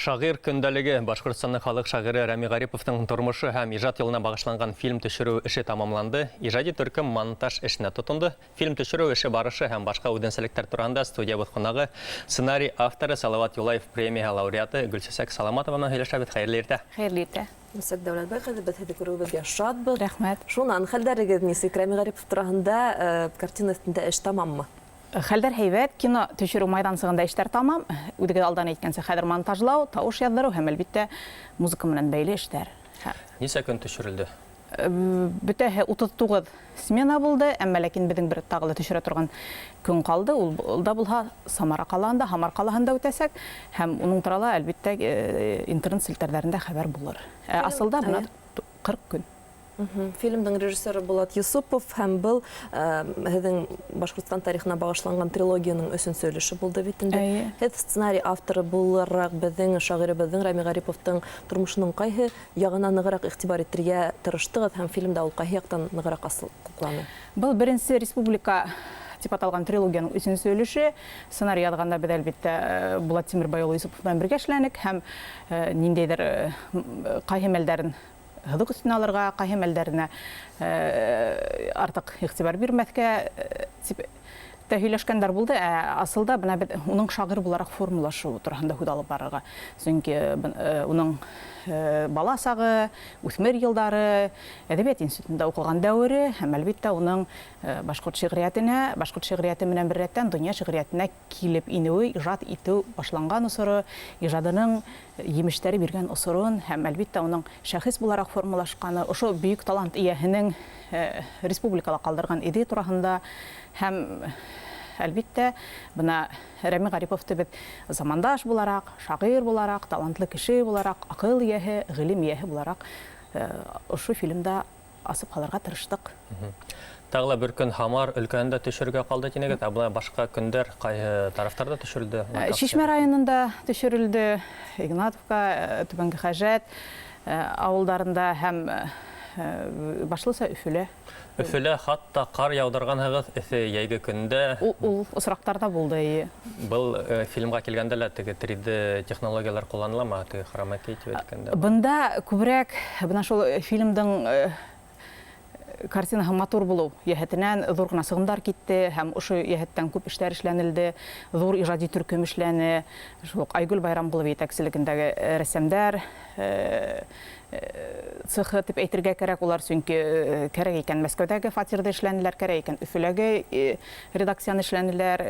Шағир көндәлеге. Башҡортостандың халыҡ шағиры Рәми Ғариповтың тормошо һәм ижад юлына бағышланған фильм төшөрөү эше тамамланды. Ижади төркөм монтаж эшенә тотондо. Фильм төшөрөү эше барышы һәм башҡа үҙенсәлектәр тураһында студиябыҙ ҡунағы, сценарий авторы, Салауат Юлаев премияһы лауреаты Гөлсәсәк Саламатова менән һөйләшәбеҙ. Хәйерле иртә! Хәйерле иртә! Гөлсәсәк Дәүләтбай ҡыҙы, беҙ һеҙҙе күреүебеҙгә шатбыҙ. Рәхмәт. Шунан, хәлдәрегеҙ нисек? Рәми Ғарипов тураһында картина өҫтөндә эш тамаммы? Хәлдәр һәйбәт, кино төшөрөү майҙансығында эштәр тамам. Үҙегеҙ алдан әйткәнсә, хәҙер монтажлау, тауыш яҙҙырыу һәм, әлбиттә, музыка менән бәйле эштәр. Нисә көн төшөрөлдө? Бөтәһе 39 смена булды, әммә ләкин беҙҙең бер тағы ла төшөрә торған көн ҡалды. Ул да булһа Самара ҡалаһында, Һамар ҡалаһында үтәсәк һәм уның турала, әлбиттә, интернет селтәрҙәрендә хәбәр булыр. Ә асылда бына 40 көн. Фильмдың режиссеры Булат Юсупов, һәм был һеҙҙең Башҡортостан тарихына бағышланған трилогияның өсөнсө өлөшө булды бит инде. Һеҙ сценарий авторы булараҡ беҙҙең шағирыбыҙҙың Рәми Ғариповтың тормошоноң ҡайһы яғына нығыраҡ иғтибар итергә тырыштығыҙ һәм фильмда ул ҡайһы яҡтан нығыраҡ асыҡланы? Был беренсе республика тип аталған трилогияның өсөнсө өлөшө. Сценарий яҙғанда беҙ, әлбиттә, Булат Тимербай улы Юсупов менән бергә эшләнек һәм ниндәйҙер ҡайһы мәлдәрен һыҙыҡ өҫтөнә алырға, ҡайһы мәлдәренә артыҡ иғтибар бирмәҫкә тип тә һөйләшкәндәр булды. Ә асылда бына беҙ уның шағир булараҡ формалашыуы тураһында һүҙ алып барырға. Сөнки уның бала сағы, үҫмер йылдары, әҙәбиәт институтында уҡыған дәүере һәм, әлбиттә, уның башҡорт шиғриәтенә, башҡорт шиғриәте менән бер рәттән донъя шиғриәтенә килеп инеүе, ижад итеү башланған осоро, ижадының емештәре биргән осорон һәм, әлбиттә, уның шәхес булараҡ формалашҡаны, ошо бөйөк талант эйәһенең республикала ҡалдырған эҙе тураһында һәм, әлбиттә, бына Рәми Ғариповты беҙ замандаш булараҡ, шағир булараҡ, талантлы кеше булараҡ, аҡыл эйәһе, ғилем эйәһе булараҡ ошо фильмда асып һалырға тырыштыҡ. Тағы ла бер көн Һамар өлкәһендә төшөрөргә ҡалды тинегеҙ, ә былай башҡа көндәр ҡайһы тарафтарҙа төшөрөлдө? Шишмә районында төшөрөлдө, Игнатовка, Түбәнге Хәжәт ауылдарында һәм башлыса Өфөлә. Өфөлә хатта ҡар яуҙырғанһығыҙ эҫе йәйге көндә. Ул осраҡтарҙа булды, эйе. Был фильмға килгәндә лә теге 3D технологиялар ҡулланыламы, теге хромакей тип әйткәндә? Бында күберәк бына шул фильмдың картинаһы матур булыу йәһәтенән ҙур ғына сығымдар китте һәм ошо йәһәттән күп эштәр эшләнелде, ҙур ижади төркөм эшләне. Шул уҡ Айгөл Байрамғолова етәкселегендәге рәссамдар цехы тип әйтергә кәрәк улар, сөнки кәрәк икән Мәскәүҙәге фатирҙа эшләнеләр, кәрәк икән Өфөләге редакцияны эшләнеләр,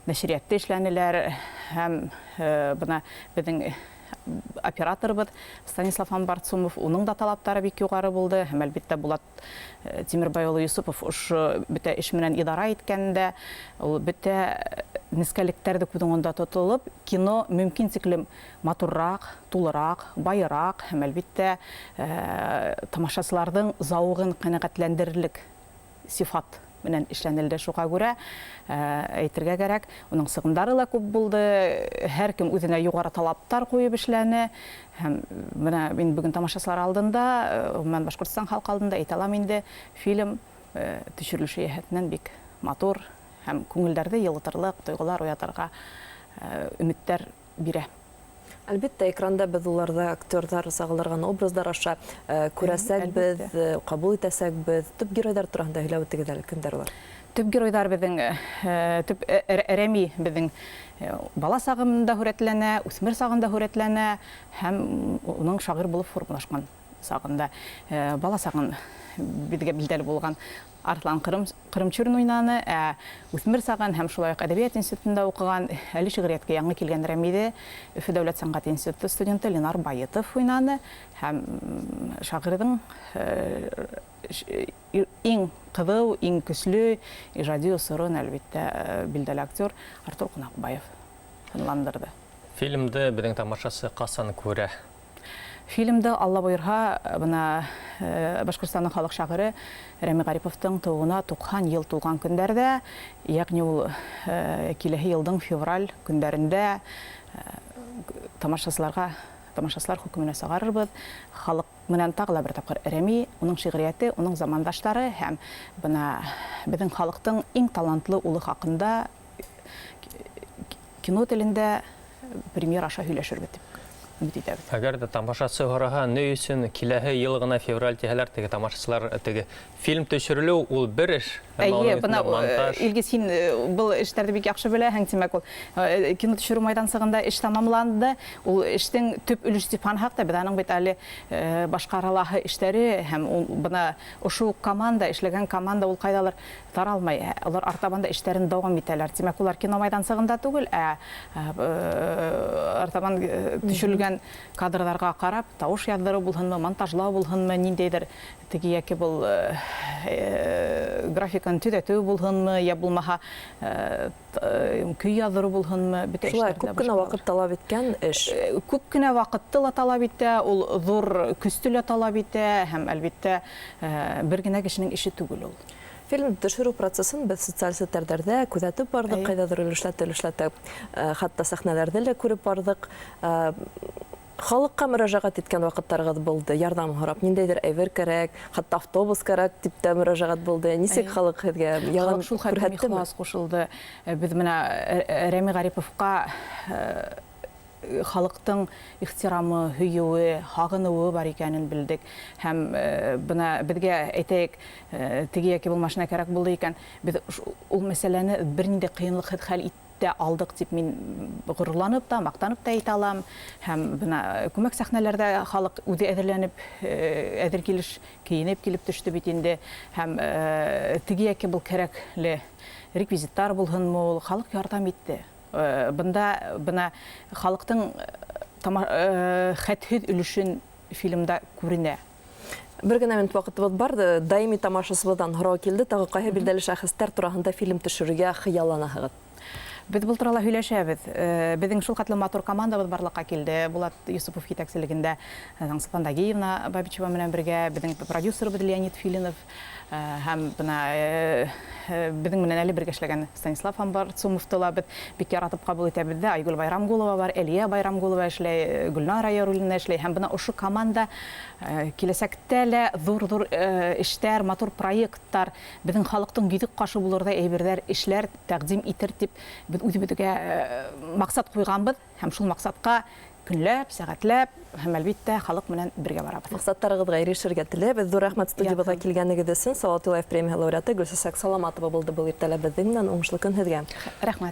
нәшриәтте эшләнеләр һәм бына беҙҙең операторыбыҙ Станислав Амбарцумов, уның да талаптары бик юғары булды һәм, әлбиттә, Булат Тимербай улы Юсупов ошо бөтә эш менән идара иткәндә ул бөтә нескәлектәрҙе күҙ уңында тотолоп, кино мөмкин тиклем матурыраҡ, тулыраҡ, байыраҡ һәм, әлбиттә, тамашасыларҙың зауығын ҡәнәғәтләндерерлек сифат менән эшләнелде. Шуға күрә, әйтергә кәрәк, уның сығымдары ла күп булды, һәр кем үҙенә юғары талаптар ҡуйып эшләне. Һәм бына мин бөгөн тамашасылар алдында, ғөмүмән Башҡортостан халҡы алдында әйтә алам инде, фильм төшөрөлөшө йәһәтенән бик матур һәм күңелдәрҙе йылытырлыҡ, тойғолар уятырға өмөттәр бирә. Әлбиттә, экранда беҙ уларҙы актерҙар сағылдырған образдар аша күрәсәкбеҙ, ҡабул итәсәкбеҙ. Төп геройҙар тураһында һөйләп үтегеҙ әле, кемдәр улар? Төп геройҙар беҙҙең, төп Рәми беҙҙең бала сағында һүрәтләнә, үҫмер сағында һүрәтләнә һәм уның шағир булып формалашҡан сағында. Бала сағын беҙгә билдәле булған Арыҫлан Ҡырымчурин уйнаны, ә үҫмер сағын һәм шулай уҡ әҙәбиәт институтында уҡыған, әле шиғриәткә яңы килгән Рәмиҙе Өфө дәүләт сәнғәт институты студенты Ленар Байытов уйнаны һәм шағирҙың иң ҡыҙыу, иң көслө ижади осорон, әлбиттә, билдәле актер Артур Ҡунаҡбаев һынландырҙы. Фильмды беҙҙең тамашасы ҡасан күрә? Фильмды, Алла бойорһа, бына Башҡортостандың халыҡ шағиры Рәми Ғариповтың тыуыуына 90 йыл тулған көндәрҙә, йәғни ул киләһе йылдың февраль көндәрендә тамашасылар хөкөмөнә сығарырбыҙ. Халыҡ менән тағы ла бер тапҡыр Рәми, уның шиғриәте, уның замандаштары һәм бына беҙҙең халыҡтың иң талантлы улы хаҡында кино телендә премьер аша һөйләшербеҙ тип өмөт итәбеҙ. Әгәр ҙә тамашасы һораһа, ни өсөн киләһе йыл ғына февраль тиһәләр, теге тамашасылар теге фильм төшөрөлөү ул бер эш, әйе, бына Илгиз, һин был эштәрҙе бик яҡшы беләһең, тимәк, ул кино төшөрөү майҙансығында эш тамамланды. Ул эштең төп өлөш тип һанһаҡ та, беҙ аның бит әле башҡаралаһы эштәре һәм ул бына ошо команда, эшләгән команда ул ҡайҙалыр таралмай, улар артабан да эштәрен дауам итәләр. Тимәк, улар кино майҙансығында түгел, ә артабан төшөрөлгән кадрҙарға ҡарап, тауыш яҙҙырыу булһынмы, монтажлау булһынмы, ниндәйҙер теге йәки был графиканы төҙәтеү булһынмы, йә булмаһа көй яҙҙырыу булһынмы, бөтә эштәр. Күп кенә ваҡыт талап иткән эш. Күп кенә ваҡытты ла талап итә, ул ҙур көстө лә талап итә һәм әлбиттә бер генә кешенең эше түгел ул. Фильм төшөрөү процессын беҙ социаль селтәрҙәрҙә күҙәтеп барҙыҡ, ҡайҙалыр өлөшләтә-өлөшләтә, хатта сәхнәләрҙе лә күреп барҙыҡ. Халыҡҡа мөрәжәғәт иткән ваҡыттарығыҙ булды, ярҙам һорап, ниндәйҙер әйбер кәрәк, хатта автобус кәрәк тип тә мөрәжәғәт булды. Нисек халыҡ һеҙгә ярҙам күрһәттеме? Ихлас ҡушылды. Беҙ менә Рәми Ғариповҡа халыҡтың ихтирамы, һөйөүе, һағыныуы бар икәнен белдек. Һәм бына беҙгә әйтәйек, теге йәки был машина кәрәк булды икән, беҙ ул мәсьәләне бер ниндәй ҡыйынлыҡһыҙ хәл итә алдыҡ тип мин ғорурланып та, маҡтанып та әйтә алам. Һәм бына күмәк сәхнәләрҙә халыҡ үҙе әҙерләнеп, әҙер килеш кейенеп килеп төштө бит инде. Һәм теге йәки был кәрәкле реквизиттар булһынмы, ул халыҡ ярҙам итте. Бында бына халыҡтың хәтһеҙ өлөшөн фильмда күренә. Бер генә минут ваҡытыбыҙ бар, даими тамашасыбыҙҙан һорау килде, тағы ҡайһы билдәле шәхестәр тураһында фильм төшөрөргә хыялланаһығыҙ? Беҙ был турала һөйләшәбеҙ. Беҙҙең шул ҡатлы матур командабыҙ барлыҡҡа килде. Булат Юсупов етәкселегендә Таңсылпан Дагиевна Бабичева менән бергә, беҙҙең продюсерыбыҙ Леонид Филинов һәм бына беҙҙең менән әле бергә эшләгән Станислав Амбарцумовты ла беҙ бик яратып ҡабул итәбеҙ ҙә. Айгөл Байрамгулова бар, Әлиә Байрамгулова эшләй, Гөлнара Яруллина эшләй. Һәм бына ошо команда киләсәктә лә ҙур-ҙур эштәр, матур проекттар, беҙҙең халыҡтың йөҙөк ҡашы булырҙай әйберҙәр, эшләр тәҡдим итер тип беҙ үҙебеҙгә маҡсат ҡуйғанбыҙ һәм шул маҡсатҡа көнләп, сәғәтләп һәм әлбиттә халыҡ менән бергә барабыҙ. Маҡсаттарығыҙға ирешергә теләйбеҙ. Ҙур рәхмәт студиябыҙға килгәнегеҙ өсөн. Салауат Юлаев премияһы лауреаты Гөлсәсәк Саламатова булды был иртәлә беҙҙең менән. Уңышлы көн һеҙгә. Рәхмәт.